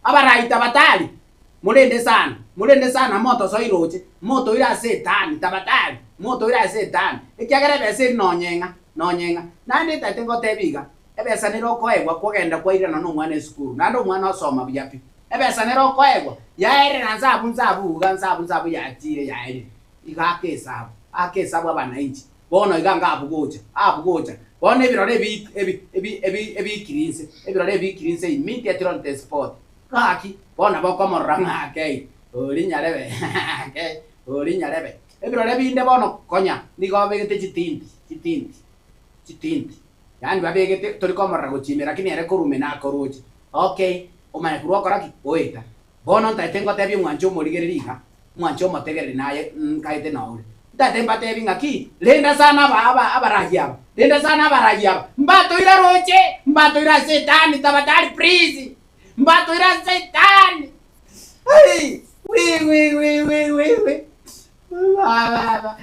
H: Abarai tabatari, morende sana, morende sana motosoe roche, motoire ase Setani, tabatari, motoire ase Setani, ekiagera ebesa eri nonye ng'a, nonye ng'a. Naende ntagete ngotebie iga, ebesa nere okoegwa kogenda kwairana na omwana esukuru, naende omwana osoma buya pi. Ebesa nere okoegwa, yaerera nsabu nsabu iga nsabu nsabu yachiire yaerire. Iga aka esabu, aka esabu abanainchi, bono iga ngabu gocha, abu gocha. Bono ebirore ebi ebi ebi ebi ebiikire inse, ebirore ebiikire inse immediately on the spot. Gaki, bono nabo okomorora ng'a akei, oria nyarebe, akei, oria nyarebe. Ebirore binde bono konya nigo babegete chitinti, chitinti, chitinti. Yaani babegete tori komorora gochia ime lakini ere korwa ime nakoroche. Okay, omanye korwa okora ki? Goeta. Bono ntaete ngotebie omwanche omorigereria iga, omwanche omotegereri naye nkaete nore. Ntaete mbatebi ng'aki, renda sana aba aba abarai aba, renda sana abarai aba, mbatoira roche, mbatoira ase Setani tabatari please, mbatoira ase Setani. Ai, wi wi wi wi wi wi.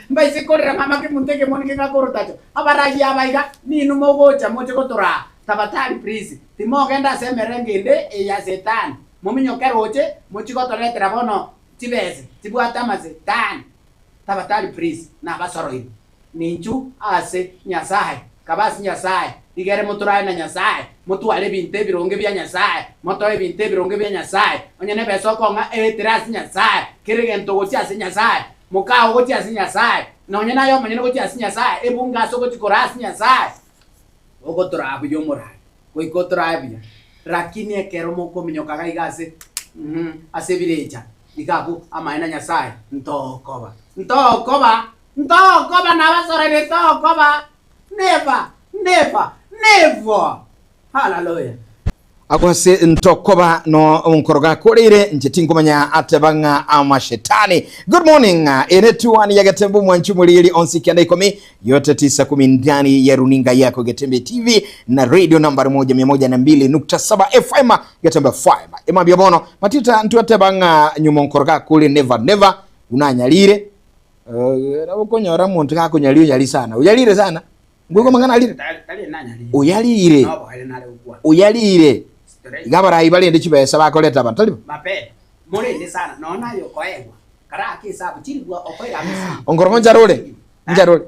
H: Mbaise korera mama kemonto ekemoni kegakorotacho. Abarai aba iga, ninwe mogocha moche gotoraa. Tabatari please, timogenda ase emerengo ende eye ya setani. Mominyoke roche, mochie gotoretera bono chibese chibwate amasetani. Tabatari please, nabasoroire. Ninchu ase Nyasae, kaba ase Nyasae, rigere motorae na Nyasae, motware ebinto ebironge bia Nyasae, motoe ebinto ebironge bia Nyasae. Onye nebesa okong'a eetire ase Nyasae, kera egento gochia ase Nyasae, mokao gochia ase Nyasae, nonye naye omonyene gochia ase Nyasae, ebunge ase ogochia koraa ase Nyasae, ogotoraa buya omoraai, goika otorae buya. Rakini ekero mokominyoka iga iga ase ase ebirecha, iga abwo amaene a Nyasae, ntokoba, ntokoba. Ntokoba nabasoreri ntokoba, never, never, never. Hallelujah.
A: Agwo ase ntokoba no nkoroga akoreire, inche tinkomanya ateba ng'a amashetani. Good morning, ere tuani ya Getembe omwanchi omorigeri onsi kenda ikomi yote tisa kumi ndani ya runinga yako Getembe TV na radio nambari moja mia moja na mbili nukta saba FM Getembe FM. Emambia bono matita ntwateba ng'a nyuma nkoroga akore never never unanyarire. Uh, nabo okonyora omonto gakonyaria oyari sana oyarire sana Ngwego mang'ana arire? Oyarire. Oyarire. Iga abarai barende chibesa bakoreta abanto, tari bo? Onkorogo ncharore, ncharore.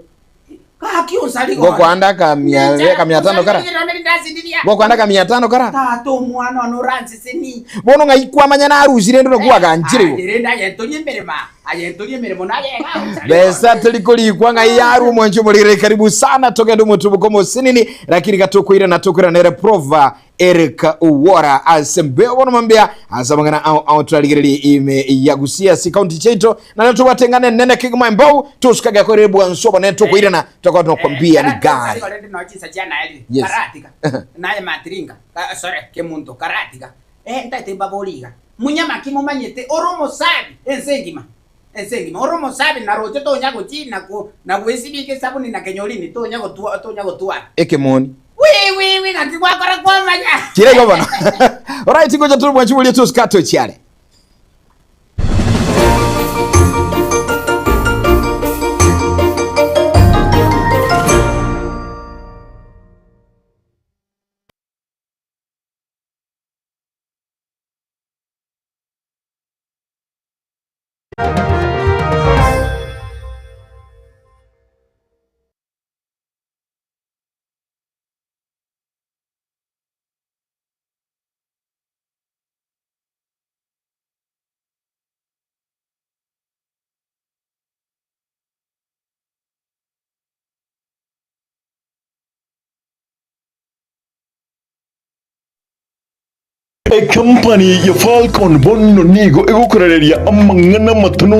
A: Ngokoanda akamia akamia tano kara. Ngokoanda akamia tano kara. Bono ng'ai kwamanya narusire rende nokwaganchire igo. Besa teri korikwa ng'ai yarwa omwanchi omorere karibu sana togende omotubuko omosinini lakini gatokoirana tokoirana ere prova Eric Owora ase mbeo bono mambia ase amang'ana ao ao turarigererie ime ya Gusii ase county chiaito nario tobwate eng'ana enene kegima embau tosukage korere bwanso obone tokoirana tokoba tokwambia ni gari Yes.
H: Naye matiringa sorry kemunto karatiga ntaete mbabori iga Munyama ki momanyete ore omosabi ense engima? Ense engima ore omosabi naroche tonya gochi na ko na gwesibika esabuni na kenyorini tonya gotwa tonya gotwara.
A: Ekemoni.
H: Wi wi wi gaki gwakora kwamanya.
A: Kira igo bono. Alright ngocha tore bwanchi boria tosika tochiare.
C: Ekampani ya Falcon bono nigo egokorareria amang'ana amatono.